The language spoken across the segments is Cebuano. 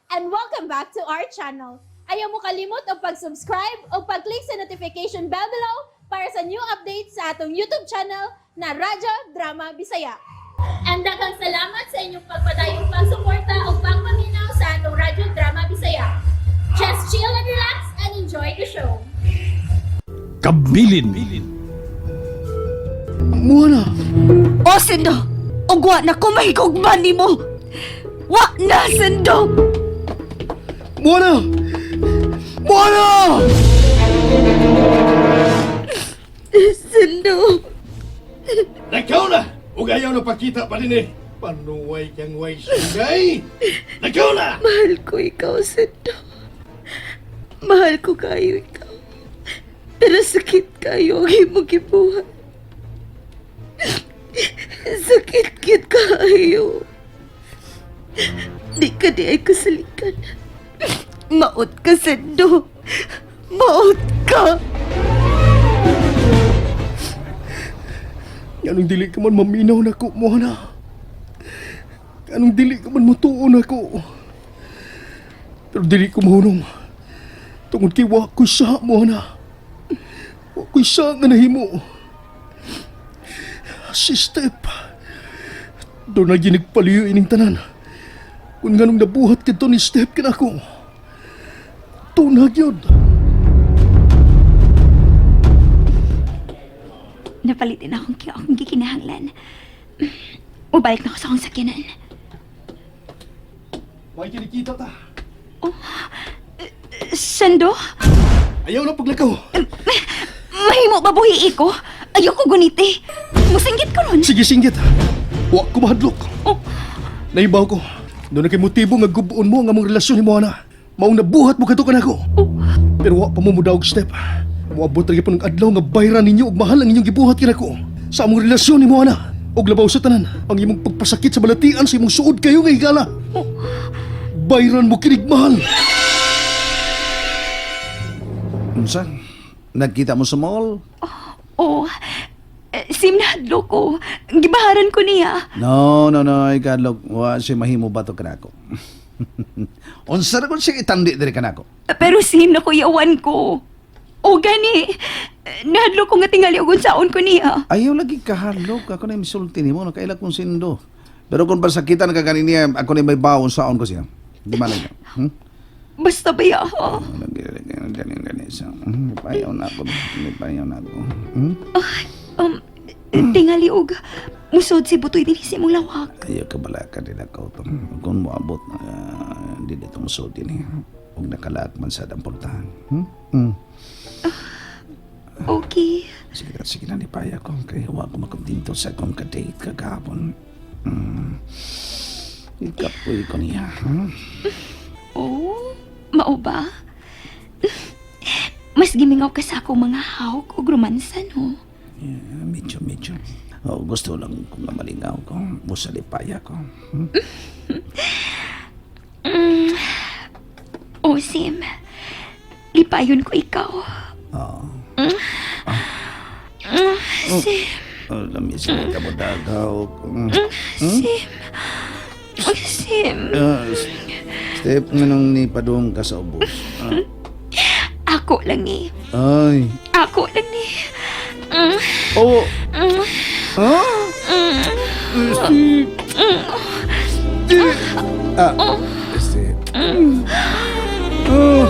And welcome back to our channel. Ayaw mo kalimot og pag-subscribe o pag-click sa notification bell below para sa new updates sa atong YouTube channel na Radyo Drama Bisaya. And daghang salamat sa inyong pagpadayong pagsuporta o pagpaminaw sa atong Radyo Drama Bisaya. Just chill and relax and enjoy the show. Kabilin. Moana! O, Sendo! Ug wa na ko mahigugma nimo! Wa na, Sendo! Moana! Moana! Sendo! Nagkaw na! Ug ayaw na pagkita pa rin eh. Panuway kang way sungay! Nagkaw na! Mahal ko ikaw, Sendo. Mahal ko kayo ikaw. Pero sakit kayo ang imong gibuhat. Sakit kit kayo. Di ka di ay kasalikan. Maot ka, Sendo. Maot ka. Anong dili ka man maminaw na ko, Moana? Anong dili ka man mutuon ako? Pero dili ko mahunong. Tungod kay wa ko'y sa, Moana. Wa ko'y sa nga nahimo. Si Step. Doon na ginigpaliyo ining tanan. Kung nganong nabuhat ka ni Step kanako. Tunag yun. Napalitin akong akong gikinahanglan. Ubalik na ako sa akong sakyanan. May kinikita ta. Sendo? Ayaw na paglakaw. Mahimo ba buhi ko? Ayoko guniti. Musinggit ko ron. Sige, singgit. Wa ko mahadlok. Oh. Naibaw ko. Doon na kay motibo nga gubuon mo ang among relasyon ni Moana. Maong nabuhat mo kadto kanako. Oh. Pero wa pa mo mudaog step. Moabot ra gyud pa ng adlaw nga bayran ninyo ug mahal ang inyong gibuhat kanako sa among relasyon ni Moana. Og labaw sa tanan, ang imong pagpasakit sa balatian sa imong suod kayo nga higala. Bayran mo kinig mahal. Unsa? Nagkita mo sa mall? Oh. Eh, Sim nahadlo ko. Gibaharan ko niya. No, no, no, ikadlok. Wa siya mahimo ba to kanako. Unsa ra kun siya itandi diri kanako? Pero sim nakuyawan ko. O gani. Nahadlo ko nga tingali og unsaon ko niya. Ayaw lagi kahadlok. Ako na misulti nimo, nakaila kong sindo. Pero kung pasakitan ka gani niya, ako na may bawon saon ko siya. Di man lang. Basta ba ya? Ha? Lagi, lagi, gani, gani siya. Payaw na ako. Payaw na ako. Hmm? Tingali og musod si Butoy dinhi sa imong lawak. Ayaw ka balaka din ako. To. Kung moabot, di dito musulti niya. Huwag nakalaak man sa dampultahan. Hmm? Hmm. Okay. Sige na, sige na, nipaya ko. Kaya huwag ko makontento sa akong kadate kagahapon. Ikapoy ko niya. Hmm? Oh, mao ba? Mas gimingaw ka sa akong mga hawk ug romansa, no? Yeah, medyo, medyo. Oh, gusto lang kung malingaw ko. Busa lipaya ko. Hmm? Oh, Sim. Lipayon ko ikaw. Oo. Sim, Oh, lamis na ka mo dagaw. Hmm. Sim. Oh, Sim. Step nga nung ni padung ka sa ubos. Ah. Ako lang ni. Ay. Ako lang ni. Oh. Ah? Steve. Ah. Steve. Oh.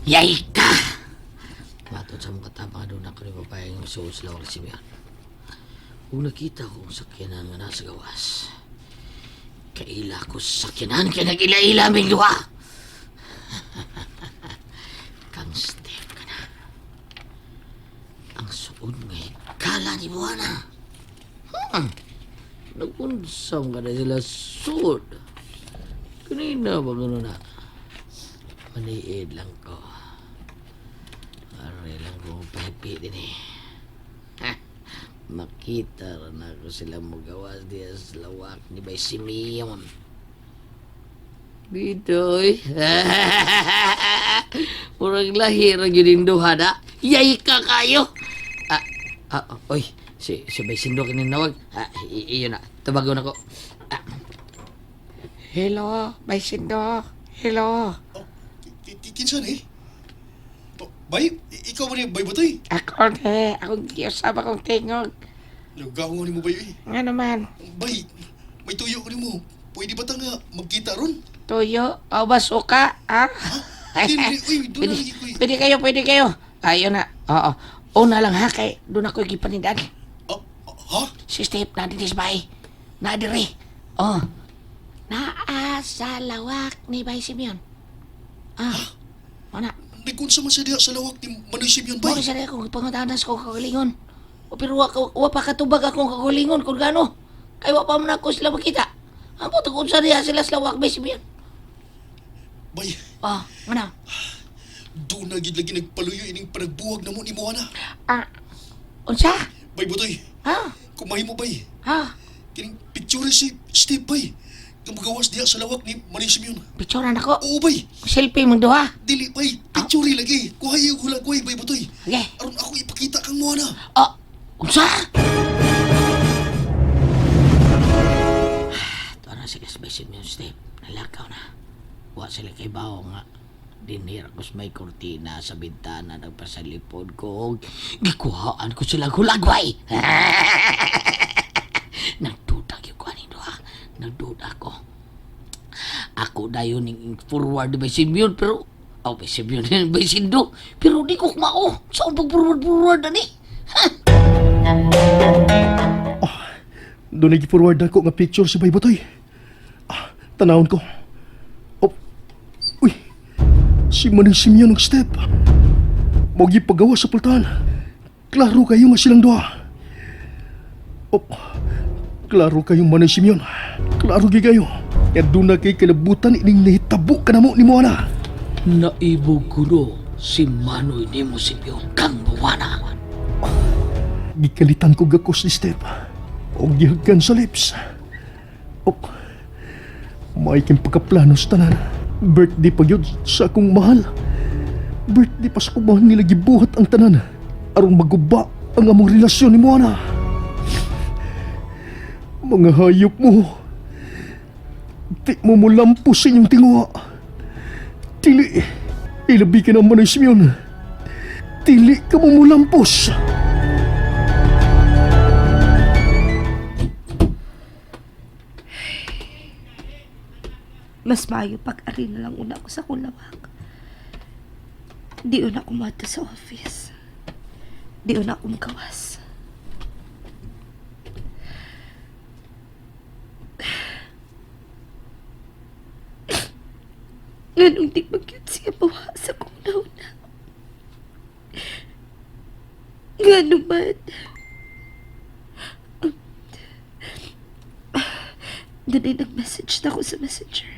Yay ka! Matod sa mga katapang doon ako ni babae ng suod sa lawang si Mian. Kung nakita ko ang sakyanan nga nasa gawas, kaila ko sa sakyanan kaya nag-ila-ila aming duha. Kang step ka na. Ang suod nga hikala ni Buwana. Nagunsam ka na sila suod. Kanina ba gano'n na? Maniid lang ko. Aray lang ko pahipi din eh. Ha! Makita ra na ko sila mugawas diya sa lawak ni Bay Simeon. Dito eh. Murag lahi ra gyud ning duha na. Yay ka kayo. Ah, ah, oy, Si Bay Sindo kini nawag. Ah, iyo na. Tubago na ko. Ah. Hello, Bay Sindo. Hello. Kinsa ni? Bay, ikaw ba ni Bay Butoy? Ako ne, akong giyosab akong tingog. Nagawa ni mo bay eh. Nga naman, Bay, may tuyo ko nimo. Pwede ba ta nga magkita ron? tuyo, o basuka, ha? Hindi, uy, doon na Pwede, lagi ko eh. pwede kayo, pwede kayo. Ayun na, oo. Una lang ha, kay doon ako gipanindan. Ah, ha? Si Steve, na din bay. Na diri. Oh. Naa sa lawak ni Bay Simeon. Ah. Ona. Nagkunsa man siya diha sa lawak ni Manoy Simeon Bay. bay. Mo sa akong pangutanas ko kagalingon. O pero wa pa katubag akong kagalingon kung gaano. Kay wa pa man ako sila makita. Ambot kung sa diha sila sa lawak Bay Simeon. Bay, Ah, ngana. doon na gid lagi nagpaluyo ining panagbuwag na mo ni Moana. Ah. Unsa? Bay Butoy, Ha? kumahi mo bay. Ha? Kining picture si Steve bay. Nga magawas diha sa lawak ni Manoy Simeon. Picture na nako. Oo bay, Selfie mong duha. dili bay, picture lagi. Kuhay yung hulagway bay Butoy. Okay. Aron ako ipakita kang Moana. Ah, unsa? Ito na sila sa Bay Simeon Steve. Nalakaw na. Wa sila kay bao nga. Dinhir ko sa may kurtina sa bintana nagpasalipod ko. Gikuhaan ko sila hulagway. Nagduda gyud ko ani duha. Nagduda ko. Ako dayon ning forward by Simeon pero oh, by Simeon by Sindo pero di ko mao sa pag forward forward ani. Doon nag-forward ako nga picture si Bay Butoy. Ah, tanawon ko. Oh, uy, si Manoy Simeon ang step. Mao paggawa sa pultahan. Klaro kayo nga silang duha. Oh, klaro kayo Manoy Simeon. Klaro gyud kayo. Nga doon na kay kalabutan ining nahitabo ka na mo ni Moana. Naibog ko no si Manoy nimo Simeon kang buwana. Gikalitan ko gakos ni Step. Og gihagkan sa lips. Ok. May king pagkaplano sa tanan. Birthday pa yun sa akong mahal. Birthday pa sa akong mahal nila gibuhat ang tanan. Aron maguba ang among relasyon ni Moana. Mga hayop mo. Di mo mulampos sa inyong tinguha. Dili. Ilabi ka naman ay Simeon. Dili ka mo mulampos. Mas maayo pag-ari na lang una ko sa kulawak. Di una ko mato sa office. Di una ko magawas. Nganong di magyud siya bawa sa kong nauna. Ngano man. Dunay nag-message na ako sa messenger.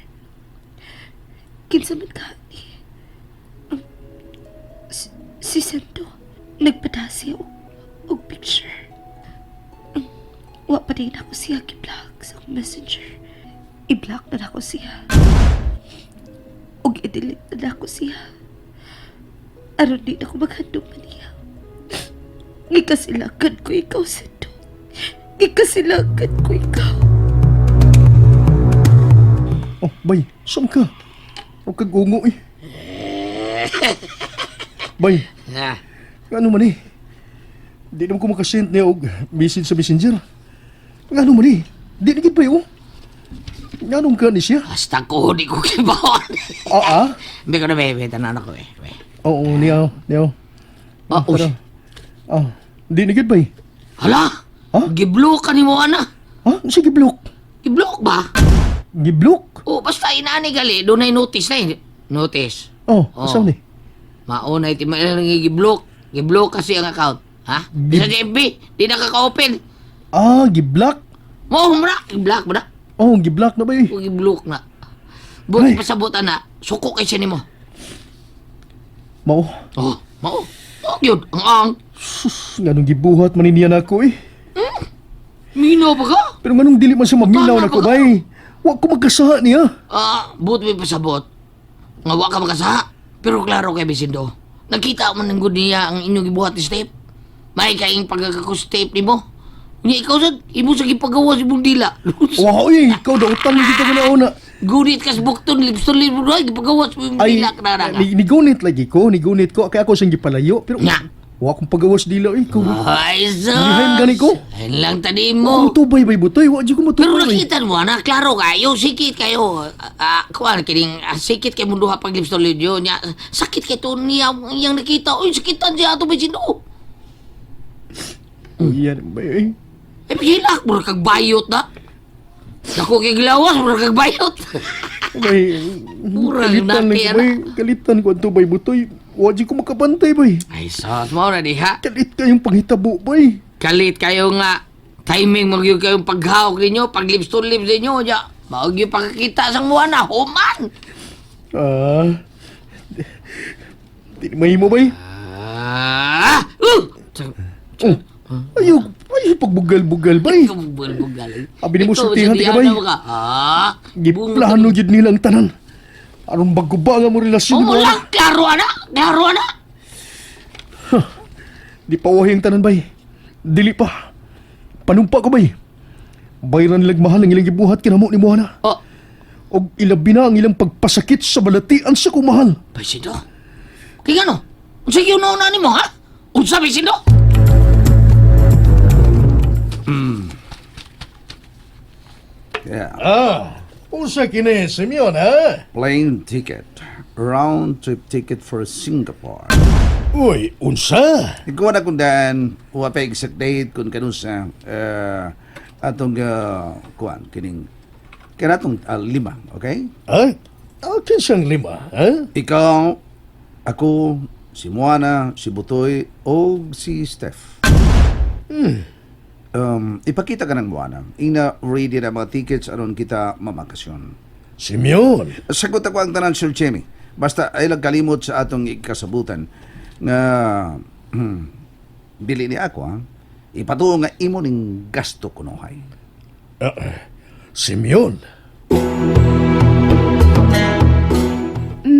Kinsa man ka ni si Sendo nagpadasi og picture. Wa pa din ako siya gi-block sa akong messenger. I-block na nako siya. Og i-delete na nako siya. Aron di na ako maghandom pa niya. Gikasilakan ko ikaw, Sendo. Gikasilakan ko ikaw. Oh, bay, saan ka? Huwag kang ungo eh. Bay, Ha. ano man eh? Di naman ko makasend niya og message sa messenger. Ngano man eh? Di na gid bay oh. Nganong ka ni siya? Basta ko di ko kibawan. Ah, ah? Hindi ko na bebe tanan ako eh. Be. Oo, niyaw, niyaw. Ah, uy. Tara. Ah, di na gid bay. Hala. Ha? Giblock ka ni mo ana. Ha? Sige, block. Giblock ba? Giblock? O basta inaani gali doon ay notice na eh. Notice. Oh, Oh. saan ni? Mauna iti may giblock. Giblock kasi ang account. Ha? Bisa sa FB, di nakaka-open. Ah, giblock? Mo humra, giblock ba na? Oh, giblock na bay. O giblock na. Buti Ay. pasabot ana, suko kay siya nimo. Mao. Oh, mao. Mao gyud ang ang. Sus, nganong gibuhat man niya nako eh. Minaw ba ka? Pero nganong dili man siya maminaw Tama nako ba ka? bay. Wa ko magkasaha niya. Ah, buti may pasabot. Nga wa ka makasaha. Pero klaro kay Bisindo. Nakita man ng good niya ang inyong gibuhat ni Steve. May kaing pagkakakus-tape nimo. Unya ikaw sad, imo sa gipagawas imong dila. Wow, eh, ikaw dautan mo kita na una. Gunit kas bukton, lipston lips mo, gipagawas mo imong Ay, dila kanara ka. nigunit lagi ko, nigunit ko. Kaya ako siyang gipalayo. Pero, Nga. wa akong pagawas dila, eh. Ikaw, Ay, sus! Lihain gani ko. Ayun lang tani Wa mo. matubay bay butoy, wa jud ko Pero matubay. Bay. nakita mo na, klaro kayo, sikit kayo. Kuan kining sikit kay mundo pag lips to yun niya. Sakit kay to niya iyang nakita. Uy, sakitan siya ato bisin do. Iyan bay, eh. Eh hilak mura kag bayot na. Dako kay gilawas mura kag bayot. Bay, Mura kalitan na lang ko, kaya bay. Kalitan ko ang tubay butoy. Wa jud ko makabantay, bay. Ay sos mo na diha. Kalit kayong panghitabo, bay. Kalit kayo nga timing mo gyud kayong paghawak ninyo, pag lips to lips ninyo ja. Mao gyud pagkakita sang muana, human. Ah. Di mahimo, bay. Ah! Oh. Ayaw, ayaw pagbugal-bugal, bay. Bugal-bugal. Abi nimo sultihan ti ka, bay. Ah, Giplano jud nila ang tanan. Aron bago ba nga mo relasyon Oh, mo? lang, klaro ana, klaro ana. Di pa wahi ang tanan, bay. Dili pa. Panumpa ko, bay. Bayran lag mahal ang ilang gibuhat kinamo ni Moana. Oh, Og ilabi na ang ilang pagpasakit sa balatian sa kumahal. bisindo. Kay ngano? Unsa gyud una nimo ha? Unsa bisindo? Yeah. Ah, unsa kini Simeon, ha? Plane ticket. Round trip ticket for Singapore. Uy, unsa? Ikaw na kung daan, wa pa exact date kung kanusa atong kuan kining kanatong lima, okay? Ha? Ah, kinsang lima, ha? Ikaw, ako, si Moana, si Butoy, o si Steph. Ipakita ka ng Moana. Ina ready na mga tickets aron kita mamakasyon. Simeon. Sagot ako ang tanan, Sir Jimmy. Basta ay lang kalimot sa atong ikasabutan nga dili ni ako ha. Ipatuo nga imo ning gasto kunuhay. Ah, Simeon.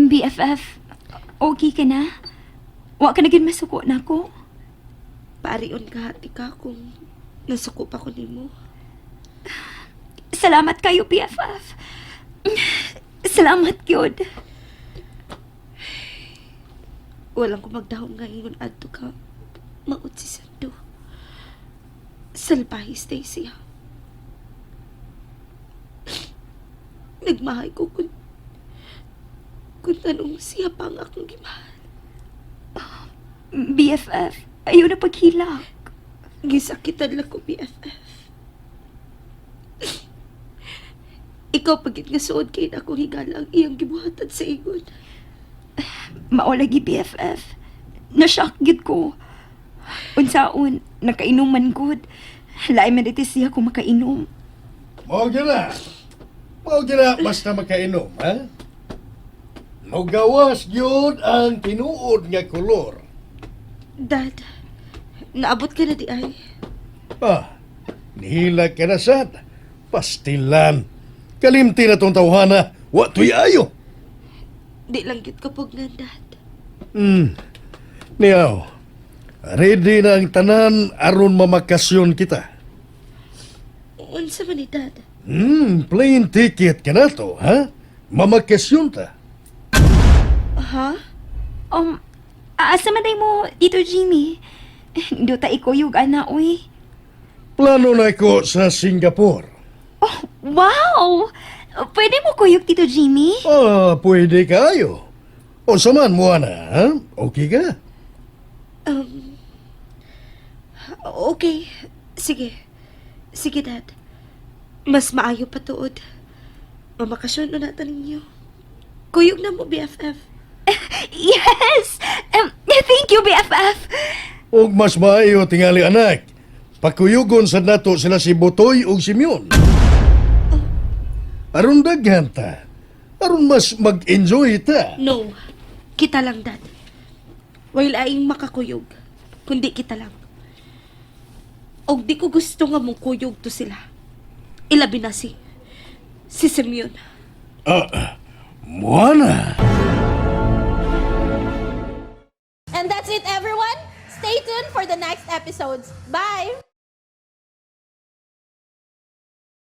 BFF, okay ka na? Wa ka na gid masuko na ako. Paarion ka, ati ka, kung nasuko pa ko nimo. Salamat kayo, BFF. Salamat, gyud. Walang ko magdahom nga ingon adto ka. Maot si Sando. Salbahe stay siya. Nagmahay ko kung tanong siya pa ang akong gimahal. BFF, ayaw na paghilak. Gisakitan lang ko, BFF. Ikaw pagit nga suod kay na akong higala ang iyang gibuhatan sa ingon. Mao lagi, BFF. Na-shock gyud ko. Unsaon, nakainom man gud. Lain man iti siya kung makainom. Mao gyud na. Mao gyud na basta makainom, ha? Mogawas gyud ang tinuod nga kolor. Dad, naabot ka na di ay. Ah, nihila ka na sad. Pastilan. Kalimti na tong tawhana. Wa tuy ayo. Di lang gyud kapog nga, Dad. Niyaw, ready na ang tanan aron mamakasyon kita. Unsa man ni Dad? Plane ticket ka na to, ha? Mamakasyon ta. Ha? Asa man day mo, Tito Jimmy? Duta ikuyog, ana, uy. Plano na ko sa Singapore. Oh, wow! Pwede mo kuyog, Tito Jimmy? Ah, pwede kayo. O saman mo na, ha? Okay ka? Okay. Sige. Sige, Dad. Mas maayo pa tuod. Mamakasyon na natin ninyo. Kuyog na mo, BFF. Yes! Thank you, BFF! Og mas maayo tingali anak. Pakuyugon sa nato sila si Botoy ug si Mion. Aron daghan ta. Aron mas mag-enjoy ta. No. Kita lang, Dad. While aing makakuyog, kundi kita lang. Og di ko gusto nga mong kuyog to sila. Ilabi na si Simeon. Ah, Moana. And that's it, everyone. Stay tuned for the next next episodes. Bye!